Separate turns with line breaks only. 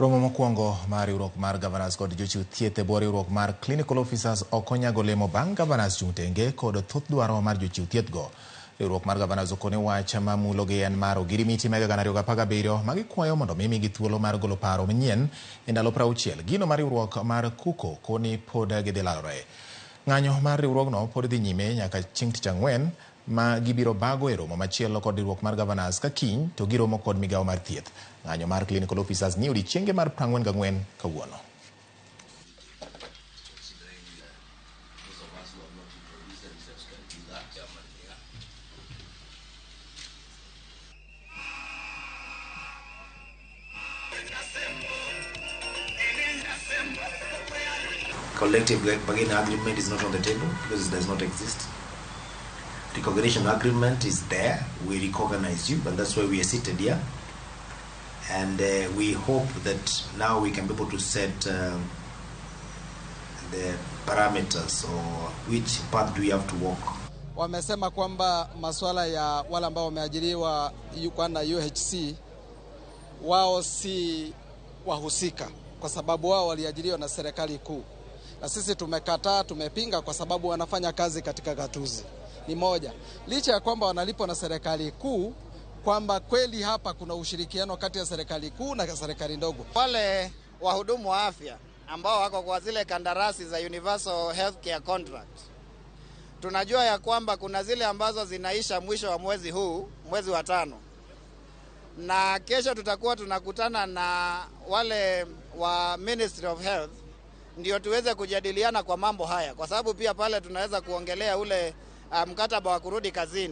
Romo mokwongo mar riwruok mar Governors kod jochiw thieth e bwo riwruok mar Clinical Officers ok onyago olemo bang' Governors chung' tenge kod thoth dwaro mar jochiw thieth go. Riwruok mar Governors okone wach mamulogi en mar ogirimiti mega 2017 ma gikwayo mondo mi migi thuolo mar golo paro manyien e ndalo 60. Gino mar riwruok mar KUCO koni pod gidhi lalore. Ng'anyo mar riwruogno pod dhi nyime nyaka chieng' tich ang'wen ma gibiro bago e romo machielo kod riwruok mar Governors ka kiny to giromo kod migawo mar thieth. Ng'anyo mar Clinical Officers ni odiechienge mar 44 kawuono.
Collective bargaining agreement is not on the table because it does not exist. Recognition agreement is there. We recognize you, and that's why we are seated here. And we hope that now we can be able to set the parameters or which path do we have to walk.
Wamesema kwamba masuala ya wale ambao wameajiriwa na UHC wao si wahusika kwa sababu wao waliajiriwa na serikali kuu. Na sisi tumekataa, tumepinga kwa sababu wanafanya kazi katika gatuzi. Ni moja. Licha ya kwamba wanalipwa na serikali kuu, kwamba kweli hapa kuna ushirikiano kati ya serikali kuu na serikali ndogo.
Wale wahudumu wa afya ambao wako kwa zile kandarasi za Universal Healthcare Contract, tunajua ya kwamba kuna zile ambazo zinaisha mwisho wa mwezi huu, mwezi wa 5. Na kesho tutakuwa tunakutana na wale wa Ministry of Health ndio tuweze kujadiliana kwa mambo haya, kwa sababu pia pale tunaweza kuongelea ule mkataba wa kurudi kazini.